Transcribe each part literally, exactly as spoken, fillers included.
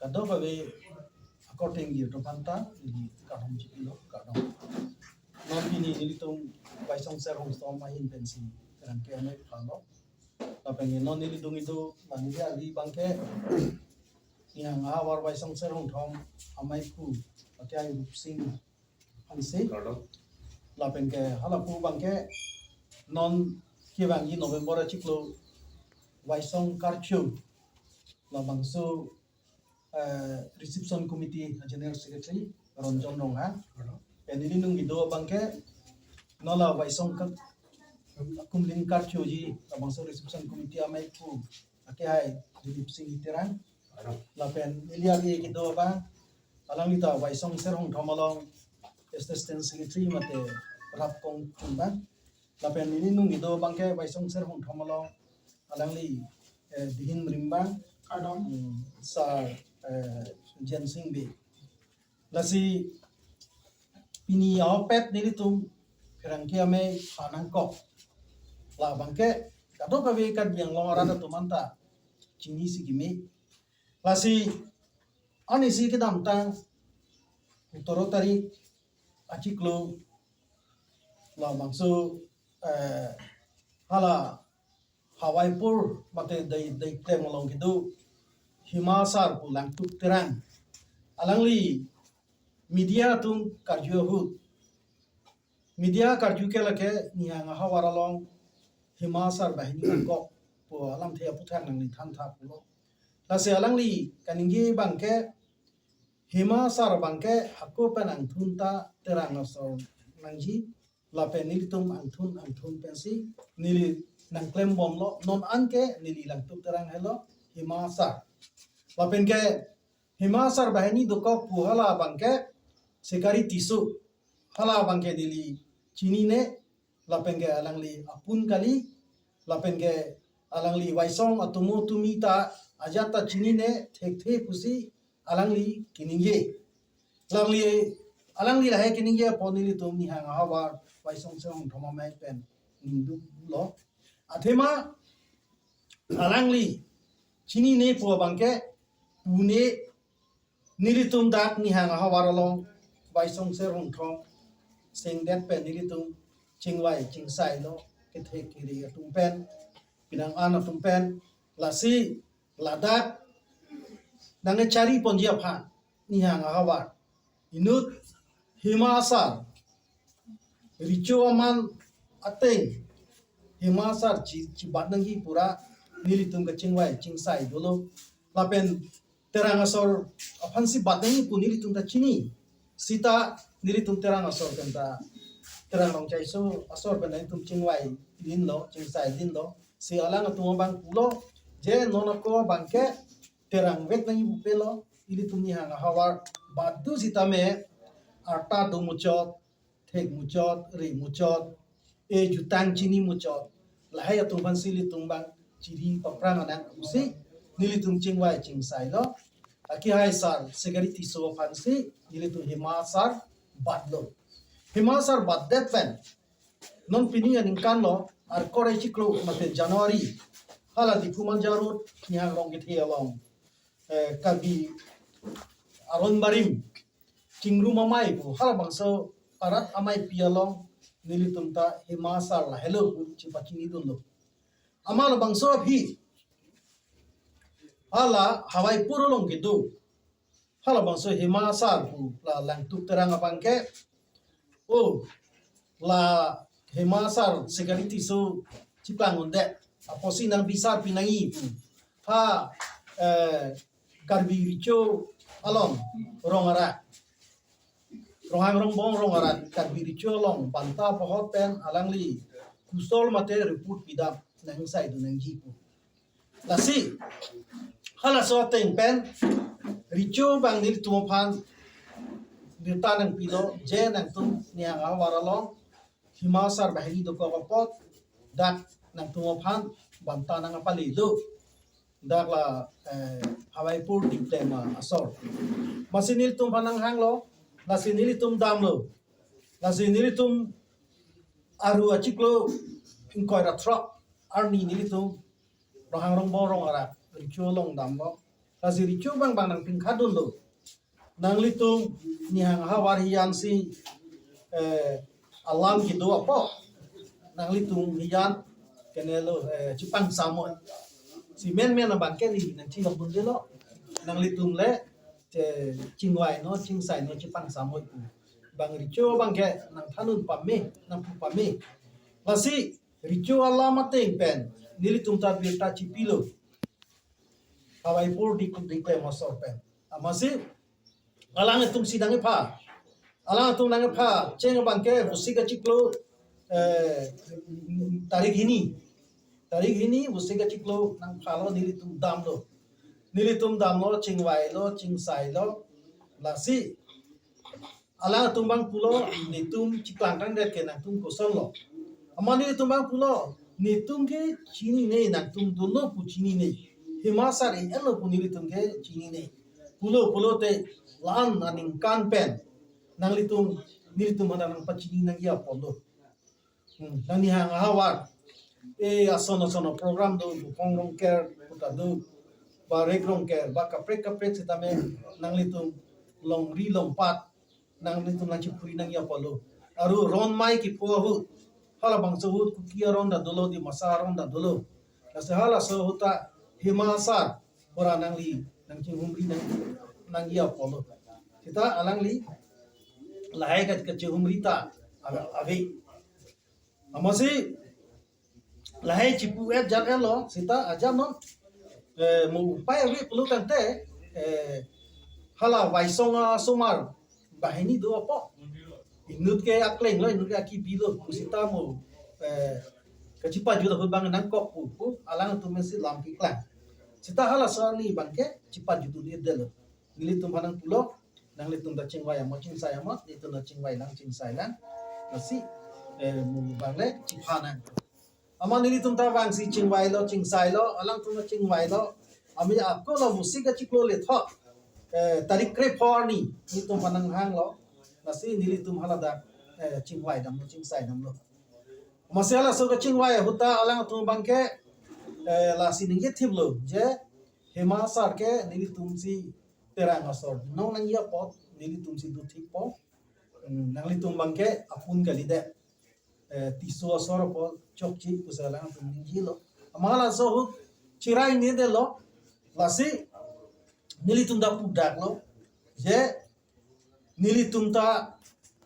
Kadokave akorte ingjir atum aphanta neli kardom chipilo, kardom. Non pini nelitum Waisong Serhong atum ahin pensi kerang ke ame phalo. Lapen non neli dungji do, la neli ari abangke Nihang Ahavar Waisong Serhong atum amei pu, ake ai Rupsing Hanse. Kardom. Lapen ke hala pu abangke non kevangji November achiklo Waisong Karcho, labangso eh, Reception Committee General Secretary Ronjon Ronghang. Pen neli nungji do abangke non la Waisong ka kumling karchoji labangso Reception Committee amei pu ake ai Dilip Singh Terang. Lapen neli ari kedo abang alangli ta Waisong Serhong atum along Assistant Secretary mate rap kongchung abang. Lapen neli nungji do abangke Waisong Serhong atum along alangli eh, Dihin Rimbang, kardom. Hmm, Sir eh, Jensing Bey. Lasi pini ahokpet nelitum kerang ke ame phanangkok. La abangke kadokave Karbi Anglong arat atum aphanta chinisi kimi. Lasi anisi kedamtang sotoro tarik achiklo labangso eh, hala Hawaipur mate dei dei klem along kedo Hima Asar pu Langtuk Terang. Alangli media atum karju ahut, media karju ke lake Nihang Ahavar along Hima Asar banghini nangkok pu alamthe aphuthak nangli thantha pulo. Lasi alangli kaningje abangke Hima Asar abangke hako pen angthun ta Terang asor nangji, lapen nelitum angthun angthun pensi neli nangklembomlo, non anke neli Langtuk Terang helo Hima Asar. Lapen ke Hima Asar banghini dokok pu hala abangke Sikari Tisso, hala abangke neli chinine, lapen ke alangli apun kali, lapen ke alangli Waisong atomo tumi ta ajat ta chinine thekthe pusi alangli keningje. Alangli, alangli lahai keningje apot nelitum Nihang Ahavar Waisong Serhong atum amei pen ningduklo. Athema alangli chinine pu abangke pune nelitum dak Nihang Ahavar along Waisong Serhong atum sengdet pen nelitum chingvai chingsailo, kethe kere atum pen, pinang an atum pen. Lasi ladak nangkechari ponji aphan Nihang Ahavar inut Hima Asar recho aman ateng Hima Asar chi chibat nangji pura nelitum kachingvai chingsai dolo. Lapen Terang asor aphansi bat nangji pu nelitum ta chini. Sita nelitum Terang asor pen ta, Terang Rongchaiso asor pen nelitum chingvai dinlo, chingsai dinlo. Si alang atum abang pulo, je non ako abangke Terang vek nangji pu pelo, ilitum Nihang Ahavar badu sitame arta do muchot, thek muchot, re muchot, e jutang chini muchot. Lahai atum aphansi ilitum abang chiri paprang anang pusi nelitum chingvai chingsailo. Akehai Sir Sikari Tisso aphansi nelitum Hima Asar batlo. Hima Asar batdet pen non pini aningkanlo, Arkoi achiklo mate January, hala Diphu Manja Road Nihang Rong kethe along, eh, Karbi Aron Barim Chingrum Amei pu halabangso arat ameipi along nelitum ta Hima Asar lahelo pu chipachini dunlo. Amat labangso aphi hala Hawaipur along kedo halabangso Hima Asar pu la Langtuk Terang abangke, o, la Hima Asar Sikari Tisso chiplang undet apotsi nangpisar pinangji pu ha, eh, Karbi Recho along rong arat, Ronghang Rongbong rong arat Karbi Recho along banta pohot pen alangli kusol mate report pidam nangsai dun nangji pu. Lasi halaso ateng pen recho abang nelitum aphan birta nangpilo, je nangtum Nihang Ahavar along Hima Asar banghini dokok apot dak nangtum aphan banta nangpale do. Dak la, eh, Hawaipur diploma asor. Amatsi nelitum aphan nanghanglo, lasi nelitum damlo. Lasi nelitum Aru achiklo ingkoi ra throk arni nelitum Ronghang Rongbong rong arat Recho along damlo. Lasi recho abang abang nangpingkha dunlo. Nanglitum nihang ahavar hiyan si, eh, alam kedo apot nanglitum hiyan kenelo, eh, chipangsamoi. Si menmen abang ke neli nangchingvai dundelo. Nanglitum le che chingvai non, chingsai non, chipangsamoi pu. Bang recho abang ke nangthan un pame, nangpu pame. Lasi recho alam ateng pen nelitum ta birta chipilo. Hawaipur di, di klem asor pen. Amatsi alangtum si nangkepha. Alangtum nangkepha cheng abang ke Vosik achiklo, eh, tarik hini. Tarik hini Vosik achiklo nangphalo, nelitum damlo. Nelitum damlo, chingvailo, chingsailo. Lasi alangtum abang pulo, netum chiklang tangdet ke nangtum kosonlo. Amat nelitum abang pulo, netum ke chinine, nangtum dolo pu chinine. Hima Sar e-etlo pu nelitum ke chinine. Pulo pulote la-an aningkan pen nanglitum, nelitum aphan nangpachini nangji apotlo. Hmm, nang nihang ahavar. Eh, ason ason program do, Buphong Rongker puta do, ba Rek Rongker, ba kaprek kaprek sitame nanglitum longri longpat nanglitum nangchipuri nangji apotlo. Aru ron mai kipu ahut, halabangso ahut Kuki aron ta dolo, Dimasa aron ta dolo. Lasi halaso ahut ta Hima Sar pura nangli nangchinghumri nang, nangji apotlo. Seta alangli lahai kat kachihumri ta ave, ave. Amatsi lahai chipu-et jat-etlo, seta ajat non, eh, mo upai ave pulo tangte, eh, hala Vaisong asomar banghini do apot. Inut ke aklenglo, inut ke akibilo, pu seta mo, eh, kachipajut ahut abang nangkok pu, pu alangtum si lam keklang. Seta halaso arni abang ke chipajut un-edetlo. Nelitum aphan nangpulo, nanglitum ta chingvai amo, chingsai amo, nelitum ta chingvailang, chingsailang. Lasi, eh, mo abang le chipha nang. Amat nelitum ta vangsi chingvailo, chingsailo, alangtum ta chingvailo. Amat ako la Vosik achiklo lethot, eh, tarik krepho arni nelitum aphan nanghanglo. Lasi nelitum haladak, eh, chingvai damlo, chingsai damlo. Amatsi halaso kachingvai ahut ta alangtum abang ke, eh, lasi ningje thiplo je Hima Sar ke nelitum si Terang asor non nangji apot nelitum si do thikpo. Hmm, nanglitum abang ke apun kalidet. Eh, Tisso asor apot chokche pusi alangtum ningjelo. Amat halaso ahut chirai-edetlo. Lasi nelitum ta pudaklo je nelitum ta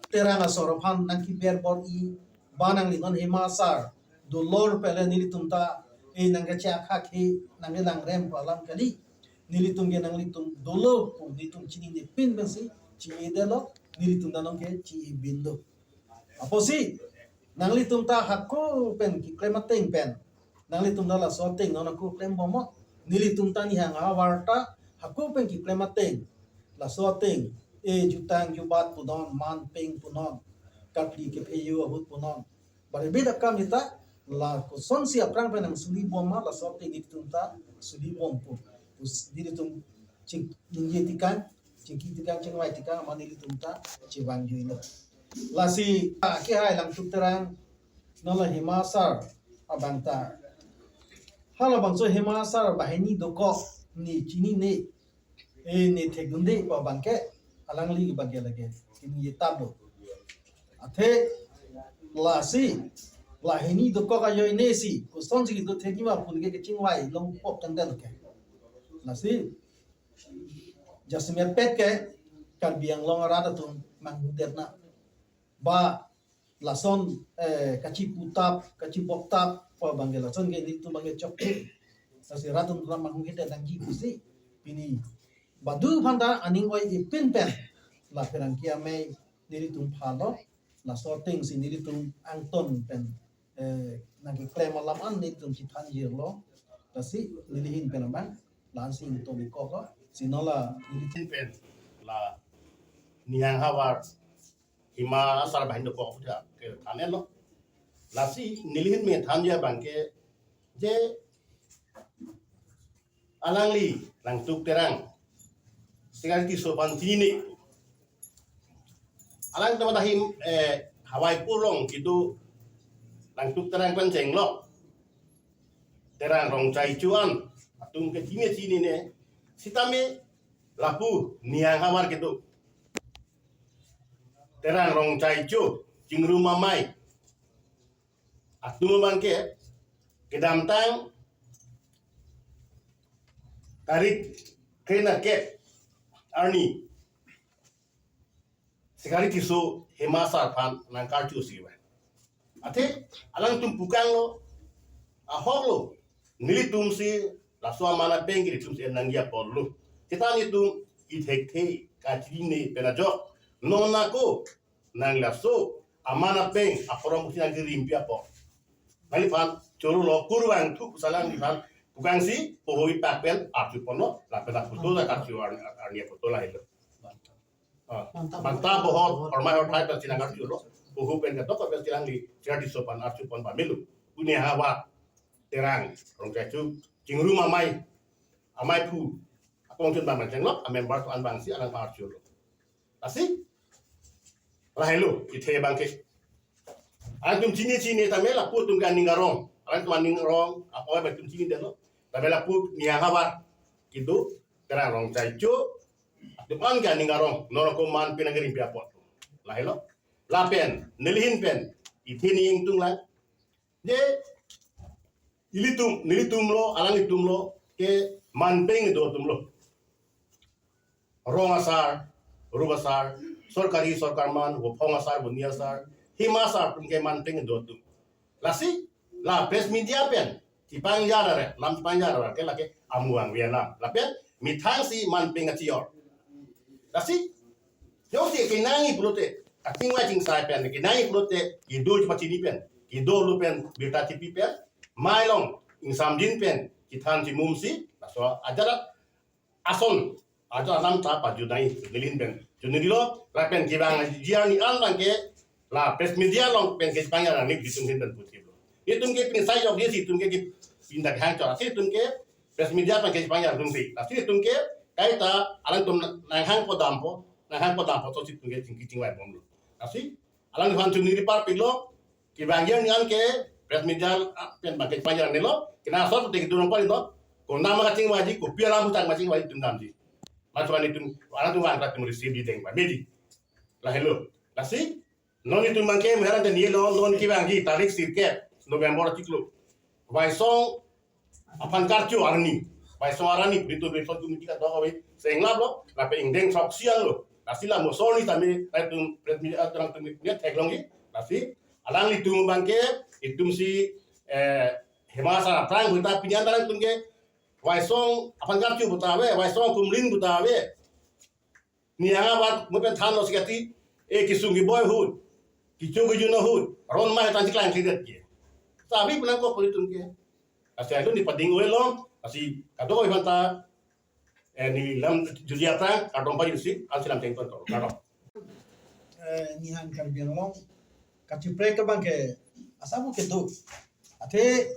Terang asor aphan nangkiber bor-i, ba nangli non Hima Sar dolor pen le nelitum ta, eh, nangkache akhakhe, nangkelang rem pu alam kali. Nelitum ke nanglitum dolo pu nelitum chinine pin pensi chi-edetlo, nelitum ta nonke chi-e binlo. Apotsi nanglitum ta hako pen keklem ateng pen, nanglitum ta laso ateng non ako klembomnon. Nelitum ta nihang ahavar ta hako pen keklem ateng, laso ateng, eh, jutang jubat punon, man peng punon, karkli kepheyo ahut punon. Bari bida kam ita la kosonsi aphrang pen nangsulibom ma, laso ateng nelitum ta sulibom pu. Us, nelitum ching, ningje tikang, chingki tikang, chingvai tikang, amat nelitum ta chevangjuilo. Lasi, ah, kehai Langtuk Terang, non la Hima Sar abang ta. Halabangso Hima Sar banghini dokok, ne chinine, eh, ne thekdunde pu abang ke, alangli abang ke lake, kiningje taplo. Athe, lasi, la hini dokok ajoine si, kosonsi kedo thekji ma pu ke kachingvai longpok tangdet ke. Lasi, jasemet pet ke, Karbi Anglong arat atum manghudet na. Ba lason, eh, kachiputap, kachiboktap pu abang ke lason ke nelitum abang ke chokche. Lasi rat atum ta manghudet nangji pusi pini badu aphan ta aning oi-e pin pen la pherangke amei nelitum phalo, laso ateng si nelitum angton pen, eh, nangkeklem alam an nelitum chithan jirlo. Lasi neli ahin pen abang la-ansi ington ikoklo. Si non la nelitum pen la nihang ahavar Hima Sar banghini dokok aphuthak kethan-etlo. Lasi neli ahin methanji abang ke je alangli Langtuk Terang, Sekar Tisso aphan chinine. Alangtum ta him, eh, Hawaipur along kedo Langtuk Terang pen chenglo. Terang Rongchai Chuan atum ke chini chinine. Sitame lapu Nihang Havar kedo Terang Rongchaicho, Chingrum Amei atum abangke kedamtang tarik kre-nerkep arni Sikari Tisso Hema Sar aphan nangkarju si wan. Athe alangtum pukanglo, ahoklo, nelitum si laso aman abeng ke nelitum si nangji apotlo. Seta nelitum ithekthe kachinine pen ajok non ako nang laso aman abeng aporom pusi nangkirimpi apot. Nangliphan choro lo kurvangthu pusi alangliphan pukangsi poho ipak pen arjuponlo, lapen aputhot la karju arni, arni aputhot lahelo. Ah, Banta Bahot, Ormai Horthai pensi nangkarjulo. Poho pen kadokave pensi alangli Sikari Tisso aphan arjupon pamelo. Nihang Havar, Terang Rongchaicho, Chingrum Amei, ameiphu, akongchun abang manchenglo, amember atum abangsi alangphan arjulo. Lasi lahelo ithe abangke. Alangtum chini chini tame lapu atum ke aning arong. Alangtum aning arong, apo abangtum chinidetlo. Tame lapu Nihang Havar kedo Terang Rongchaicho atum an ke aning arong, non ako aman pen nangkirimpi apot. Lahelo. Lapen nelihin pen ithe ne ingtung lang. Je ilitum, nelitumlo, alanglitumlo ke manpeng kedo atumlo. Rong asar, rup asar, sorkari, sorkar aman, vophong asar, boni asar, hima asar atum ke manpeng kedo atum. Lasi la press media pen chepangjar are, lam chepangjar are ke lake amu angvi alam. Lapen methang si manpeng kachijor. Lasi jongsi kenangji pulote, kachingvai chingsai pen kenangji pulote, kedo chepachini pen, kedolo pen birta chepi pen, mei along ingsamjin pen chethan chemumsi, laso ajat ason, ajat alam ta pajut nangji, nelihin pen junidilo. Lapen kevangji arni an abangke la press media along pen kechepangjar nangji, nelitum ahin pen puthiplo. Nelitum ke pinsai jokji si itum ke, ke pindak hang chot si itum ke press media pen kechepangjar atumsi. Lasi itum ke kaita alangtum nanghangpo dampo, nanghangpo dampo, to si itum ke chingki chingvai bomlo. Lasi alangphan chuniri parpiklo, kevangji arni an ke press media pen abangke chepangjar nelo, kena asor te kedun nangpari to, konat ma kachingvaiji, kopi alam puchak ma chingvaiji itum damji. Machuan itum, alangtum vang atum receive ji deng ba, medi. Lahelo. Lasi non itum abangke meharan te nilo, non kevangji tarik sirkep November achiklo, Waisong aphan karju arni, Waisong arni, beritu beritu tum tika dok awi senglaplo, lapen ingdeng throksi anlo. Lasi la mosor ni tame, itum press media atum, atum ni theklongji. Lasi alanglitum abangke, itum si, eh, hema asar aphrang hita pini an alangtum ke Waisong aphan karju puta ave, Waisong akumlin puta ave. Nihang Havar mo pen thanlo si kati, e kesung keboi ahut, kecho kejun ahut, ron ma hetan chiklang chidet ke. Tapi penang ko politum ke. Lasi alun ni pading oilo, lasi kadokave aphanta, eh, neli lam juji atra, kardom pajutsi, ansi lam chengton ko, kardom. Eh, Nihang Karbi Anglong kachiprek abangke asap kedo. Athe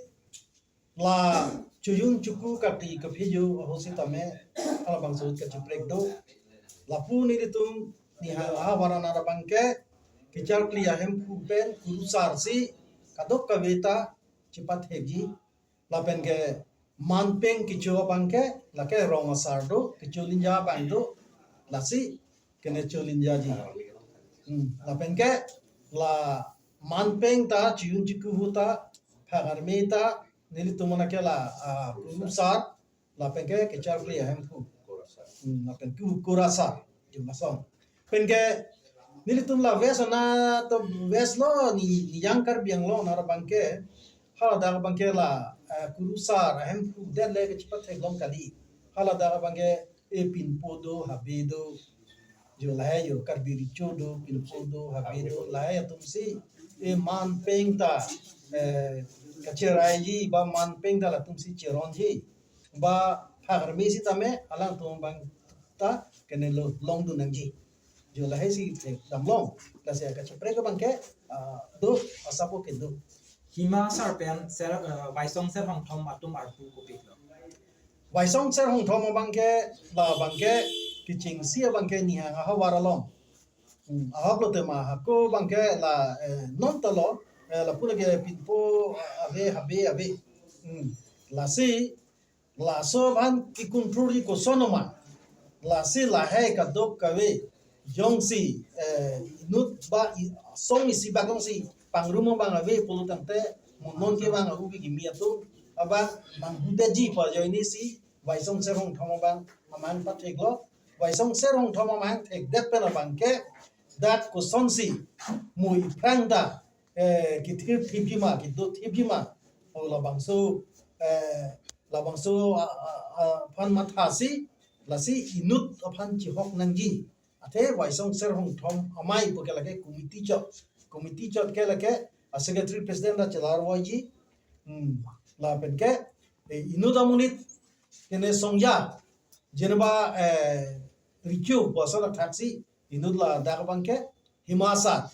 la chojun choku kati kaphijo ahut sitame halabangso ahut kachiprek do. Lapu nelitum Nihang Havar arat abangke kacharkli ahemphu pen kurusar si kadokave ta chepathekji. Lapen ke manpeng kecho abangke lake rong asar do, kecho linja abang do, lasi kene cho linjaji. Hmm, lapen ke la manpeng ta, chojun choku ahut ta, phak arme ta, nelitum anat ke la, ah, kurusar, lapen ke kacharkli ahemphu. Hmm, lapen ke kurasar, jumlasong. Pen ke nelitum la West atum, West lo, ni, Nihang Karbi Anglong arat abangke, haladak abangke la, eh, kurusar ahemphu det le kachepatheklong kali. Haladak abangke e pinpo do, habe do, jo lahai jo Karbi Recho do, pinpo do, habe do, lahai atum si e manpeng ta, eh, kacheraiji, ba manpeng ta latum si cheronji. Ba phak arme sitame alangtum abang ta kene lo longdun nangji. Jo lahai si thekdamlong. Lasi kachiprek abangke, ah, do, asap kedo. Hima asar pen ser, eh, Waisong ser hongthom atum arpu kopiklo? Waisong ser hongthom abangke, la abangke kechengsi abangke Nihang Havar along. Hmm, ahok lo tema hako abangke la, eh, non ta lo, eh, lapu lake pinpo, eh, ave, habe, ave. Hmm, lasi Laso aphan kikontrol ji koson ma. Lasi lahai kadokave jongsi, eh, inut ba i-, song isi bak jongsi pangrum abang ave pulo tangte mo non kevang ahubi kimi atum abang nanghudeji pu ajoine si Waisong Ser Hongthom abang amang patheklo. Waisong Ser Hongthom amang thekdet pen abangke dak kosonsi mo iphrang ta, eh, kithir thipji ma, kedo thipji ma. O labangso, eh, labangso, a, a, a, aphan mathasi, lasi inut aphan chihok nangji. Athe Waisong Ser Hongthom amei pu ke lake committee chot. Committee chot ke lake a secretary president ta chelarvoiji. Hmm. Lapen ke, eh, inut amonit kene songja. Jeneba, eh, Richu pu ason athaksi inut ladak abangke Hima Asar.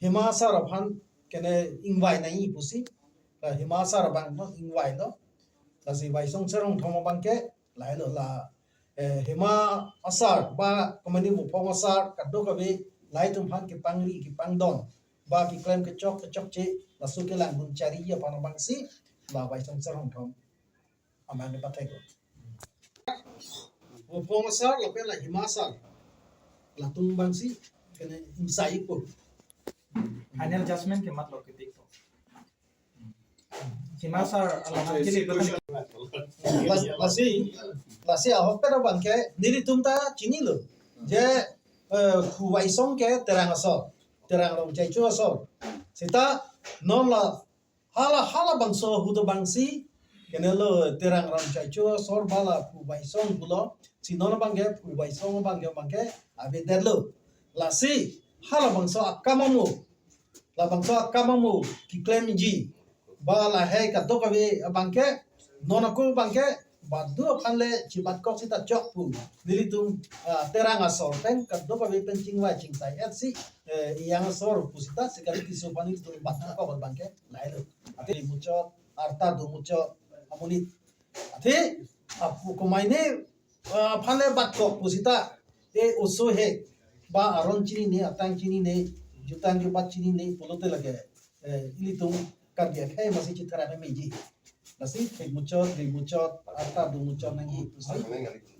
Hima Asar aphan kene ingvai nangji pusi. La Hima Asar abang no ingvailo. Lasi Waisong Ser Hongthom abangke lahelo la, eh, Hima Asar ba komani Buphong Asar kadokave lahai atum aphan kepangri kepangdon ba keklem kechok kechokche laso kelang dun chariji aphan abangsi la Waisong Ser Hongthom amang kepathek. Buphong Asar lapen la Hima Asar latum abangsi kene ingsai pu. Final judgment ke mat lo ketik to. Hima Asar alam kili betul. Las-, lasi, lasi ahok pen abangke nelitum ta chinilo. Je, eh, Phu Waisong ke Terang asor, Terang Rongchaicho asor. Seta non la hala, halabangso ahut abangsi kenelo Terang Rongchaicho asor ba la Phu Waisong pulo. Si non abangke Phu Waisong abangke, abangke avedetlo. Lasi halabangso akam amo, labangso akam amo keklemji ba lahai kadokave abangke non ako abangke badu aphan le chibatkok sita chok pu. Nelitum, ah, Terang asor pen kadokave pen chingvai chingsai-etsi, eh, Ejang asor pu sita Sikari Tisso aphan nelitum batkok abangke lahelo. Athe muchot, arta do muchot amonit. Athe apu komaine, ah, aphan le batkok pu sita, e oso he ba aron chinine, atang chinine, jutang jubat chinine pulote lake, eh, ilitum Karbi akhei masi chithara meji. Lasi thek muchot, dei muchot, arta do muchot nangji pusi.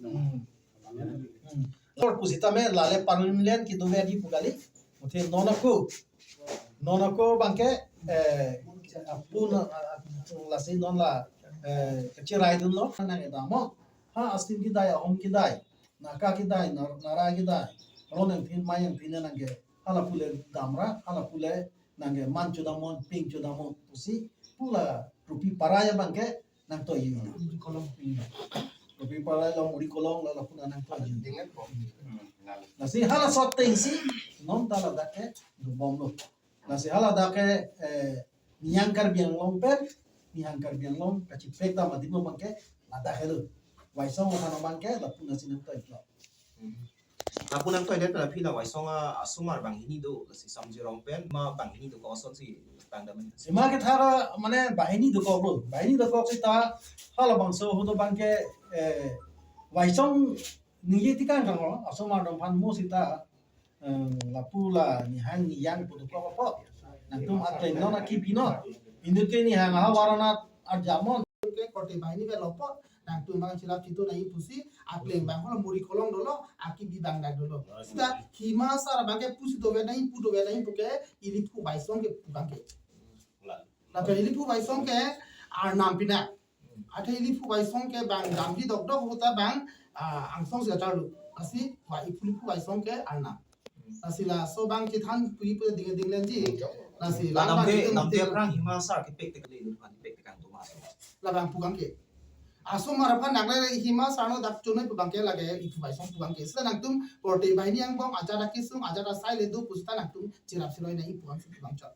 Hmm. Hmm. Lor pusitame lale permanent kedoverji pu kali. Muthe non ako, non ako abangke, eh, apun, ah, ah, lasi non la, eh, kacheraidunlo nang edamlo. Ha, Astim kedai, Ahom kedai, Naka kedai, Nar-, Nara kedai, Ron Engtin, Mai Engtin nangke hala pule damra, hala pule nangke man chodamnon, ping chodamnon pusi pu la Rupi Parai abangke nangtoiji. Muri Kolong. Hmm. Rupi Parai lo, Muri Kolong lo, lapu nangtoiji. Lasi hala sot atengsi non ta ladak ke dobomlo. Lasi hala dak ke, eh, Nihang Karbi Anglong pen, Nihang Karbi Anglong kachipek dam adim abangke ladak helo. Waisong aphan abangke lapu nangsi nangtoilo. Lapu nangtoidet pen aphi la Waisong a-, asomar banghini do, lasi Samjirong pen ma banghini dokok asonsi tangdam. Sima kethara mane banghini dokoklo. Banghini dokok sita halabangso ahut abangke, eh, Waisong ningje tikang kanglo, asomar dong aphan mo sita, eh, lapu la Nihang Nihang pu dokok apot. Nangtum akleng non akibi non. Inut ke Nihang ahavar anat arjamnon. Ke korte banghini pen lo apot nangtum abang chirap chitu nangji pusi, akleng abang holo Muri Kolong dolo, akibi abang dak dolo. Sita Hima Asar abangke pusi dover nangji, pu dover nangji puke ili Phu Waisong ke pu abangke. Lapen ili Phu Waisong ke arnam pinak. Athe ili Phu Waisong ke bang damji dokdok ahut ta bang, ah, angsong si kacharlo. Lasi wa ili Phu Waisong ke arnam. Lasi laso abang chethan puji pu ding ding lenji. Lasi la abang damde, itum damde ting aphrang Hima Asar kepek tekle, kepek tekang tu mas. Labang pu abangke. Asomar aphan dak le Hima Asar no dak chonoi pu abangke lake ili Phu Waisong pu abangke. Sita nangtum korte banghini angbong ajat akesung ajat asai le do pu sita nangtum chirap siroi nangji pu abang pu abang chot.